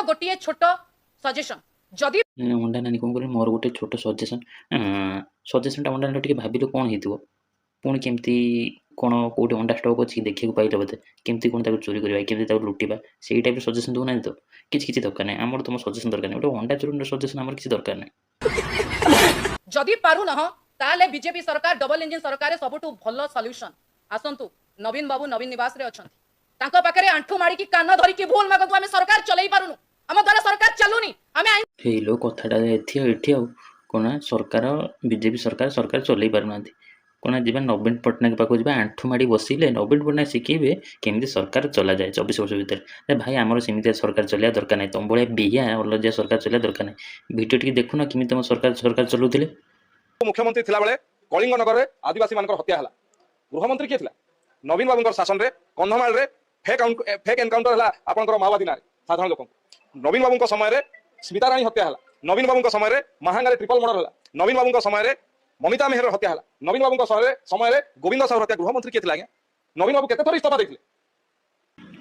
ଗୋଟିଏ ଛୋଟ ସଜେସନ, ଯଦି ଅଣ୍ଡା ନାନୀ କ'ଣ କହିଲେ? ମୋର ଗୋଟେ ଛୋଟ ସଜେସନ୍। ସଜେସନ୍ଟା ଅଣ୍ଡା ନାନୀ ଟିକେ ଭାବିଲେ କ'ଣ ହେଇଥିବ? ପୁଣି କେମିତି କ'ଣ କେଉଁଠି ଅଣ୍ଡା ଷ୍ଟକ୍ ଅଛି ଦେଖିବାକୁ ପାଇଲେ ବୋଧେ, କେମିତି କ'ଣ ତାକୁ ଚୋରି କରିବା, କେମିତି ତାକୁ ଲୁଟିବା, ସେଇ ଟାଇପ୍ର ସଜେସନ୍ ଦେଉନାହାନ୍ତି ତ? କିଛି କିଛି ଦରକାର ନାହିଁ ଆମର, ତୁମ ସଜେସନ୍ ଦରକାର ନାହିଁ। ଗୋଟେ ଅଣ୍ଡା ଚୋରି ସଜେସନ୍ ଆମର କିଛି ଦରକାର ନାହିଁ। ଯଦି ପାରୁନହ, ତାହେଲେ ବିଜେପି ସରକାର, ଡବଲ ଇଞ୍ଜିନ ସରକାର ସବୁଠୁ ଭଲ ସଲ୍ୟୁସନ। ଆସନ୍ତୁ, ନବୀନ ବାବୁ ନବୀନ ନିବାସରେ ଅଛନ୍ତି, ତାଙ୍କ ପାଖରେ ଆଣ୍ଠୁ ମାଡ଼ିକି କାନ ଧରିକି ଭୁଲ ମାଗନ୍ତୁ, ଆମେ ସରକାର ଚଲେଇ ପାରୁନୁ, ଆମ ଦ୍ୱାରା ସରକାର ଚାଲୁନି, ଆମେ ଆଇନ ହେଇଲୋ, କଥାଟା ଏଠି ଆଉ ଏଠି ଆଉ କ'ଣ ନା ସରକାର, ବିଜେପି ସରକାର ସରକାର ଚଲେଇ ପାରୁନାହାନ୍ତି। କ'ଣ ଯିବା ନବୀନ ପଟ୍ଟନାୟକ ପାଖକୁ ଯିବା, ଆଣ୍ଠୁ ମାଡ଼ି ବସିଲେ ନବୀନ ପଟ୍ଟନାୟକ ଶିଖେଇବେ କେମିତି ସରକାର ଚଲାଯାଏ 24 ବର୍ଷ ଭିତରେ। ଏ ଭାଇ, ଆମର ସେମିତିଆ ସରକାର ଚଲେଇବା ଦରକାର ନାହିଁ। ତମ ଭଳିଆ ବେହିଆ ଅଲଜ୍ୟା ସରକାର ଚଲେଇବା ଦରକାର ନାହିଁ। ଭିଡ଼ିଓ ଟିକେ ଦେଖୁନ, କେମିତି ତମ ସରକାର ସରକାର ଚଲାଉଥିଲେ। ମୁଖ୍ୟମନ୍ତ୍ରୀ ଥିଲାବେଳେ କଳିଙ୍ଗନଗରରେ ଆଦିବାସୀ ମାନଙ୍କର ହତ୍ୟା ହେଲା, ଗୃହମନ୍ତ୍ରୀ କିଏ ଥିଲା? ନବୀନ ବାବୁଙ୍କର ଶାସନରେ କନ୍ଧମାଳରେ ଫେକ୍ ଏନକାଉଣ୍ଟର ହେଲା ଆପଣଙ୍କର ମାଓବାଦୀ ନାଁରେ ସାଧାରଣ ଲୋକଙ୍କୁ। ନବୀନ ବାବୁଙ୍କ ସମୟରେ ସ୍ମିତାରାଣୀ ହତ୍ୟା ହେଲା। ନବୀନ ବାବୁଙ୍କ ସମୟରେ ମାହାଙ୍ଗାରେ ଟ୍ରିପଲ ମର୍ଡର ହେଲା। ନବୀନ ବାବୁଙ୍କ ସମୟରେ ମମିତା ମେହେର ହତ୍ୟା ହେଲା। ନବୀନ ବାବୁଙ୍କ ସମୟରେ ଗୋବିନ୍ଦ ସାହୁ ହତ୍ୟା। ଗୃହମନ୍ତ୍ରୀ କିଏ ଥିଲା ଆଜ୍ଞା? ନବୀନ ବାବୁ କେତେ ଥର ଇସ୍ତଫା ଦେଇଥିଲେ?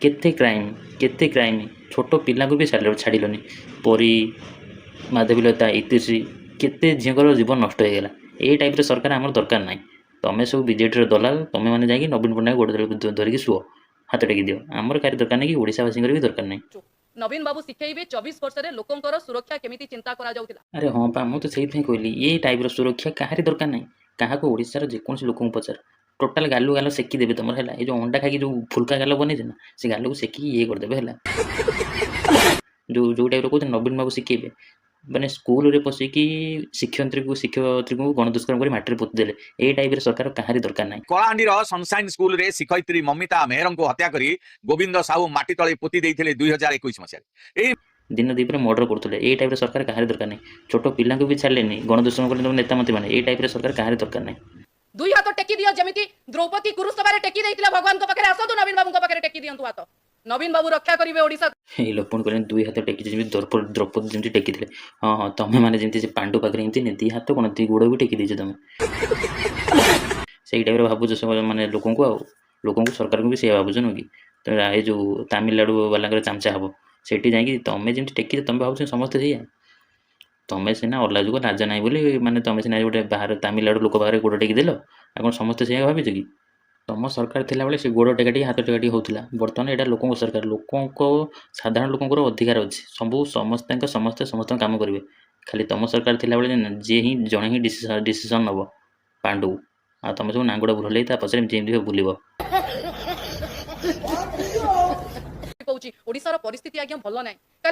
କେତେ କ୍ରାଇମ୍, କେତେ କ୍ରାଇମ୍! ଛୋଟ ପିଲାଙ୍କୁ ବି ଛାଡ଼ିଲନି। ପରୀ, ମାଧବୀଲତା, ଇତିଶ୍ରୀ, କେତେ ଝିଅଙ୍କର ଜୀବନ ନଷ୍ଟ ହେଇଗଲା। ଏଇ ଟାଇପ୍ର ସରକାର ଆମର ଦରକାର ନାହିଁ। ତମେ ସବୁ ବିଜେଡ଼ିର ଦଲାଲ। ତମେ ମାନେ ଯାଇକି ନବୀନ ପଟ୍ଟନାୟକ ଗୋଡ଼ ଧରିକି ଶୁଅ, ହାତ ଟେକି ଦିଅ। ଆମର କାହାର ଦରକାର ନାହିଁ କି ଓଡ଼ିଶାବାସୀଙ୍କର ବି ଦରକାର ନାହିଁ। ନବୀନ ବାବୁ ଶିଖେଇବେ 24 ବର୍ଷରେ ଲୋକଙ୍କର ସୁରକ୍ଷା କେମିତି ଚିନ୍ତା କରାଯାଉଥିଲା। ଆରେ ହଁ ପା, ମୁଁ ତ ସେଇଥିପାଇଁ କହିଲି, ଏ ଟାଇପ୍ର ସୁରକ୍ଷା କାହାରି ଦରକାର ନାହିଁ କାହାକୁ। ଓଡ଼ିଶାର ଯେକୌଣସି ଲୋକଙ୍କୁ ପଚାର, ଟୋଟାଲ୍ ଗାଲୁ ଗାଲ ସେକି ଦେବେ ତମର, ହେଲା? ଏ ଯେଉଁ ଅଣ୍ଡା ଖାଇକି ଯେଉଁ ଫୁଲକା ଗାଲ ବନେଇছে ନା, ସେ ଗାଲକୁ ସେକିକି ଇଏ କରିଦେବେ, ହେଲା? ଯେଉଁ ଯେଉଁ ଟାଇପ୍ର କହୁଛନ୍ତି ନବୀନ ବାବୁ ଶିଖେଇବେ, ମାନେ ସ୍କୁଲରେ ପଶିକି ଶିକ୍ଷୟିତ୍ରୀଙ୍କୁ ଶିକ୍ଷୟିତ୍ରୀଙ୍କୁ ଗଣଦୁଷ୍କର୍ମ କରି ମାଟିରେ ପୋତି ଦେଲେ। ଏଇ ଟାଇପ୍ର ସରକାର କାହାରି ଦରକାର ନାହିଁ। କଳାହାଣ୍ଡିର ସନସାଇନ୍ ସ୍କୁଲରେ ଶିକ୍ଷୟିତ୍ରୀ ମମିତା ମେହେରଙ୍କୁ ହତ୍ୟା କରି ଗୋବିନ୍ଦ ସାହୁ ମାଟି ତଳେ ପୋତି ଦେଇଥିଲେ 2021 ମସିହାରେ। ଏହି ଦିନ ଦ୍ୱିପହରେ ମର୍ଡର କରୁଥିଲେ। ଏଇ ଟାଇପ୍ର ସରକାର କାହାରି ଦରକାର ନାହିଁ। ଛୋଟ ପିଲାଙ୍କୁ ବି ଛାଡ଼ିଲେନି, ଗଣଦୁଷ୍କର୍ମ କଲେ ତମ ନେତା ମନ୍ତ୍ରୀ ମାନେ। ଏଇ ଟାଇପ୍ର ସରକାର କାହାରି ଦରକାର ନାହିଁ। ଦୁଇ ହାତ ଟେକି ଦିଅ, ଯେମିତି ଦ୍ରୌପଦୀ କୁରୁସଭାରେ ଟେକି ଦେଇଥିଲେ ଭଗବାନଙ୍କ ପାଖରେ। ଆସନ୍ତୁ, ନବୀନ ବାବୁଙ୍କ ପାଖରେ ଟେକି ଦିଅନ୍ତୁ ହାତ, ନବୀନ ବାବୁ ରକ୍ଷା କରିବେ ଓଡ଼ିଶା। ଏଇ ଲୋକ କହିଲେ ଦୁଇ ହାତ ଟେକିଛି, ଯେମିତି ଦ୍ରୌପଦୀ ଦ୍ରୌପଦୀ ଯେମିତି ଟେକିଥିଲେ। ହଁ, ତମେ ମାନେ ଯେମିତି ସେ ପାଣ୍ଡୁ ପାଖରେ ଏମିତି ଦି ହାତ କ'ଣ, ଦି ଗୋଡ଼ ବି ଟେକି ଦେଇଛ ତମେ। ସେଇ ଟାଇପ୍ର ଭାବୁଛ ସବୁ ମାନେ ଲୋକଙ୍କୁ, ଆଉ ଲୋକଙ୍କୁ ସରକାରଙ୍କୁ ବି ସେଇଆ ଭାବୁଛ, ନୁହଁ କି? ତ ଏ ଯେଉଁ ତାମିଲନାଡ଼ୁ ବାଲାଙ୍କର ଚାମଚା ହବ ସେଠି ଯାଇକି। ତମେ ଯେମିତି ଟେକିଛ, ତମେ ଭାବୁଛ ସମସ୍ତେ ସେଇଆ। ତମେ ସିନା ଅଲାଜୁକ, ଲାଜ ନାହିଁ ବୋଲି ମାନେ ତମେ ସିନା ଗୋଟେ ବାହାର ତାମିଲନାଡ଼ୁ ଲୋକ ପାଖରେ ଗୋଡ଼ ଟେକି ଦେଲ। ଆଉ କ'ଣ ସମସ୍ତେ ସେଇଆ ଭାବିଛ କି? ତମ ସରକାର ଥିଲାବେଳେ ସେ ଗୋଡ଼ ଟେକା ଟିକେ, ହାତ ଟେକା ଟିକେ ହେଉଥିଲା। ବର୍ତ୍ତମାନ ଏଇଟା ଲୋକଙ୍କ ସରକାର, ଲୋକଙ୍କ ସାଧାରଣ ଲୋକଙ୍କର ଅଧିକାର ଅଛି। ସବୁ ସମସ୍ତଙ୍କ ସମସ୍ତେ ସମସ୍ତଙ୍କ କାମ କରିବେ। ଖାଲି ତମ ସରକାର ଥିଲାବେଳେ ଯିଏ ହିଁ ଜଣେ ହିଁ ଡିସିସନ୍ ନେବ, ପାଣ୍ଡୁ। ଆଉ ତମେ ସବୁ ନାଙ୍ଗୁଡ଼ ବୁଲେଇ ତା ପଛରେ ଏମିତି ଏମିତି ବୁଲିବ। କହୁଛି, ଓଡ଼ିଶାର ପରିସ୍ଥିତି ଆଜ୍ଞା ଭଲ ନାହିଁ କାଲି।